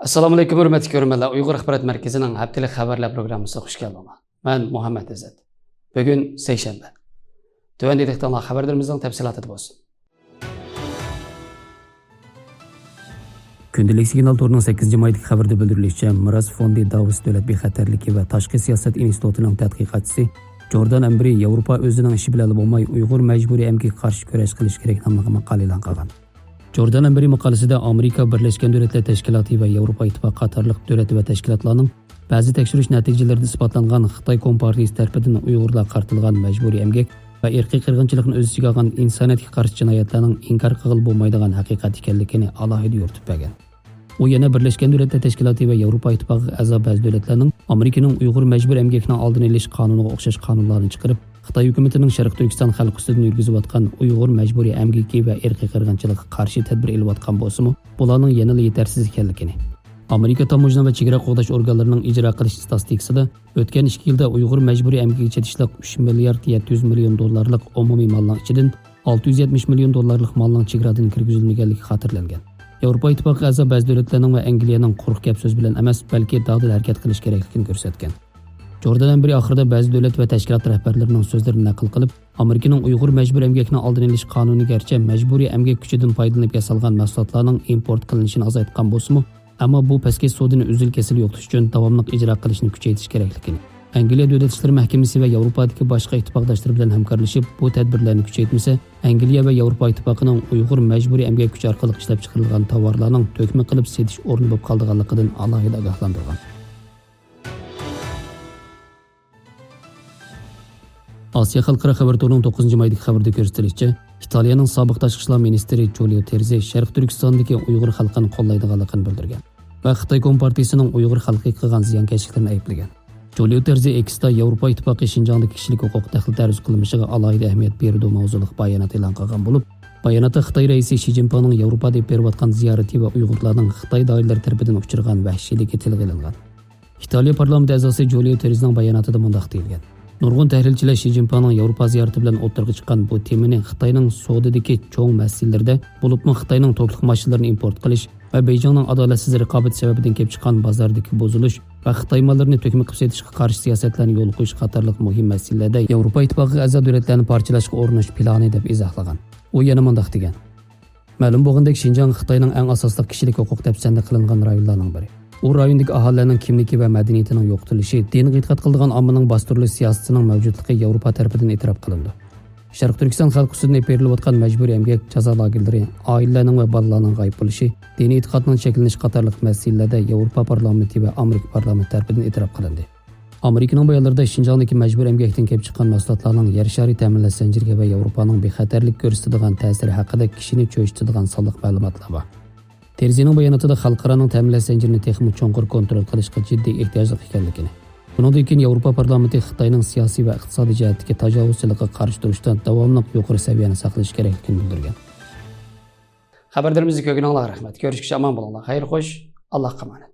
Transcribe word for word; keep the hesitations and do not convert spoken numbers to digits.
ئەسسالامۇئەلەيكۇم، ھۆرمەتلىك كۆرۈرمەنلەر. ئۇيغۇر ئاخبارات مەركىزىنىڭ ھەپتىلىك خەۋەرلەر پروگراممىسىغا خۇش كەلدىڭلار. مەن مۇھەممەد ئىززەت. بۈگۈن سەيشەنبە. تۆۋەندە دىققىتىڭلار خەۋەرلىرىمىزنىڭ تەپسىلاتىدا بولسۇن. كۈندىلىك سىگنال تورىنىڭ سەككىزىنچى مايدىكى خەۋىرىدە بىلدۈرۈلۈشىچە، مىراس فوندى داۋوس دۆلەت بىخەتەرلىكى ۋە تاشقى سىياسەت ئىنستىتۇتىنىڭ تەتقىقاتچىسى جوردان ئەمبرى ياۋروپا ئۆزىنىڭ ئىشى بىلەنلا بولماي، ئۇيغۇر مەجبۇرىي ئەمگىكىگە قارشى كۈرەش قىلىش كېرەك ناملىق ماقالە ئېلان قىلغان. جوردان ئەمبرى ماقالىسىدە ئامېرىكا بىرلەشكەن دۆلەتلەر تەشكىلاتى ۋە ياۋروپا ئىتتىپاقى قاتارلىق دۆلەت ۋە تەشكىلاتلارنىڭ بەزى تەكشۈرۈش نەتىجىلىرىدە ئىسپاتلانغان خىتاي كومپارتىيىسى تەرىپىدىن ئۇيغۇرلارغا قارىتىلغان مەجبۇرىي ئەمگەك ۋە ئىرقىي قىرغىنچىلىقنى ئۆز ئىچىگە ئالغان ئىنسانىيەتكە قارشى جىنايەتلەرنىڭ ئىنكار قىلغىلى بولمايدىغان ھەقىقەت ئىكەنلىكىنى ئالاھىدە يورۇتۇپ بەرگەن. ئۇ يەنە بىرلەشكەن دۆلەتلەر تەشكىلاتى ۋە ياۋروپا ئىتتىپاقىغا ئەزا بەزى دۆلەتلەرنىڭ ئامېرىكىنىڭ ئۇيغۇر مەجبۇرىي ئەمگىكىنىڭ ئالدىنى ئېلىش قانۇنىغا ئوخشاش قانۇنلارنى چىقىرىپ، خىتاي ھۆكۈمىتىنىڭ شەرقىي تۈركىستان خەلقى ئۈستىدىن يۈرگۈزۈۋاتقان ئۇيغۇر مەجبۇرىي ئەمگىكى ۋە ئىرقىي قىرغىنچىلىقىغا قارشى تەدبىر ئېلىۋاتقان بولسىمۇ، بۇلارنىڭ يەنىلا يېتەرسىز ئىكەنلىكىنى، ئامېرىكا تاموژنا ۋە چېگرا قوغداش ئورگانلىرىنىڭ ئىجرا قىلىش ئىستاتىستىكىسىدا ئۆتكەن ئىككى يىلدا ئۇيغۇر مەجبۇرىي ئەمگىكىگە چېتىشلىق ئۈچ مىليارد يەتتە يۈز مىليون دوللارلىق ئومۇمىي مالنىڭ ئىچىدىن ئالتە يۈز يەتمىش مىليون دوللارلىق مالنىڭ چېگرادىن كىرگۈزۈلمىگەنلىكى خاتىرىلەنگەن. ياۋروپا ئىتتىپاقى ئەزا بەزى دۆلەتلەرنىڭ ۋە ئەنگلىيەنىڭ قۇرۇق گەپ سۆز بىلەن ئەمەس، بەلكى دادىل ھەرىكەت قىلىش كېرەكلىكىنى كۆرسەتكەن. جوردان ئەمبرى ئاخىرىدا بەزى دۆلەت ۋە تەشكىلات رەھبەرلىرىنىڭ سۆزلىرىنى نەقىل قىلىپ، ئامېرىكىنىڭ ئۇيغۇر مەجبۇرىي ئەمگەكنىڭ ئالدىنى ئېلىش قانۇنى گەرچە مەجبۇرىي ئەمگەك كۈچىدىن پايدىلىنىپ ياسالغان مەھسۇلاتلارنىڭ ئىمپورت قىلىنىشىنى ئازايتقان بولسىمۇ، ئەمما بۇ پەسكەش سودىنى ئۈزۈل-كېسىل يوقىتىش ئۈچۈن داۋاملىق ئىجرا قىلىشنى كۈچەيتىش كېرەكلىكىنى، ئەنگلىيە دۆلەت ئىشلىرى مەھكىمىسى ۋە ياۋروپادىكى باشقا ئىتتىپاقداشلىرى بىلەن ھەمكارلىشىپ، بۇ تەدبىرلەرنى كۈچەيتمىسە، ئەنگلىيە ۋە ياۋروپا ئىتتىپاقىنىڭ ئۇيغۇر مەجبۇرىي ئەمگەك كۈچى ئارقىلىق ئىشلەپچىقىرىلغان تاۋارلارنىڭ تۆكمە قىلىپ سېتىش ئورنى بولۇپ قالىدىغانلىقىدىن ئالاھىدە ئاگاھلاندۇرغان. ئاسىيا خەلقئارا خەۋەر تورىنىڭ توققۇزىنچى مايدىكى خەۋىرىدە كۆرسىتىلىشىچە، ئىتالىيەنىڭ سابىق تاشقى ئىشلار مىنىستىرى جۇلىيو تېرزى شەرقىي تۈركىستاندىكى ئۇيغۇر خەلقىنى قوللايدىغانلىقىنى بىلدۈرگەن ۋە خىتاي كومپارتىيىسىنىڭ ئۇيغۇر خەلقىگە قىلغان زىيانكەشلىكلىرىنى ئەيىبلىگەن. جۇلىيو تېرزى ئېكستا ياۋروپا ئىتتىپاقى شىنجاڭدىكى كىشىلىك ھوقۇق دەخلى تەرۇز قىلمىشىغا ئالاھىدە ئەھمىيەت بېرىدۇ ماۋزۇلۇق بايانات ئېلان قىلغان بولۇپ، باياناتتا خىتاي رەئىسى شى جىنپىڭنىڭ ياۋروپادا ئېلىپ بېرىۋاتقان زىيارىتى ۋە ئۇيغۇرلارنىڭ خىتاي دائىرىلىرى تەرىپىدىن ئۇچرىغان ۋەھشىيلىكى تىلغا ئېلىنغان. ئىتالىيە پارلامېنت ئەزاسى جۇلىيو تېرېزنىڭ باياناتىدا مۇنداق دېيىلگەن: نۇرغۇن تەھلىلچىلەر شى جىنپىڭنىڭ ياۋروپا زىيارىتى بىلەن ئوتتۇرىغا چىققان بۇ تېمىنى خىتاينىڭ سودىدىكى چوڭ مەسىلىلىرىدە، بولۇپمۇ خىتاينىڭ توكلۇق ماشىنىلىرىنى ئىمپورت قىلىش ۋە بېيجىڭنىڭ ئادالەتسىز رىقابىتى سەۋەبىدىن كېلىپ چىققان بازاردىكى بۇزۇلۇش ۋە خىتاي ماللىرىنى تۆكمە قىلىپ سېتىشقا قارشى سىياسەتلەرنى يولغا قويۇش قاتارلىق مۇھىم مەسىلىلەردە ياۋروپا ئىتتىپاقىغا ئەزا دۆلەتلەرنى پارچىلاشقا ئۇرۇنۇش پىلانى، دەپ ئىزاھلىغان. ئۇ يەنە مۇنداق دېگەن: مەلۇم بولغىنىدەك، شىنجاڭ خىتاينىڭ ئەڭ ئاساسلىق كىشىلىك ھوقۇق دەپسەندە قىلىنغان رايونلارنىڭ بىرى. ئۇ رايوندىكى ئاھالىلەرنىڭ كىملىكى ۋە مەدەنىيىتىنىڭ يوقىتىلىشى، دىنغا ئېتىقاد قىلىدىغان ئاممىنىڭ باستۇرۇلۇش سىياسىتىنىڭ مەۋجۇتلۇقى ياۋروپا تەرىپىدىن ئېتىراپ قىلىنىدۇ. شەرقىي تۈركىستان خەلقى ئۈستىدىن ئېلىپ بېرىلىۋاتقان مەجبۇرىي ئەمگەك، جازا لاگېرلىرى، ئائىلىلەرنىڭ ۋە بالىلارنىڭ غايىب بولۇشى، دىنىي ئېتىقادنىڭ چەكلىنىشى قاتارلىق مەسىلىلەردە ياۋروپا پارلامېنتى ۋە ئامېرىكا پارلامېنتى تەرىپىدىن ئېتىراپ قىلىندى. ئامېرىكىنىڭ بايانلىرىدا شىنجاڭدىكى مەجبۇرىي ئەمگەكتىن كېلىپ چىققان مەھسۇلاتلارنىڭ يەر شارى تەمىنلەش زەنجىرىگە ۋە ياۋروپانىڭ بىخەتەرلىككە كۆرسىتىدىغان تەسىرى ھەققىدە كىشىنى چۆچۈتىدىغان سانلىق مەلۇماتلار بار. تېرزىنىڭ باياناتىدا خەلقئارانىڭ تەمىنلەش زەنجىرىنى تېخىمۇ چوڭقۇر كونترول قىلىشقا جىددىي ئېھتىياجلىق ئىكەنلىكىنى، بۇنىڭدىن كېيىن ياۋروپا پارلامېنتى خىتاينىڭ سىياسىي ۋە ئىقتىسادىي جەھەتتىكى تاجاۋۇزچىلىقىغا قارشى تۇرۇشتا داۋاملىق يۇقىرى سەۋىيەنى ساقلىشى كېرەكلىكىنى بىلدۈرگەن. خەۋەرلىرىمىزنى كۆرگىنىڭلارغا رەھمەت. كۆرۈشكىچە ئامان بولۇڭلار. خەير خوش. ئاللاھقا ئامانەت.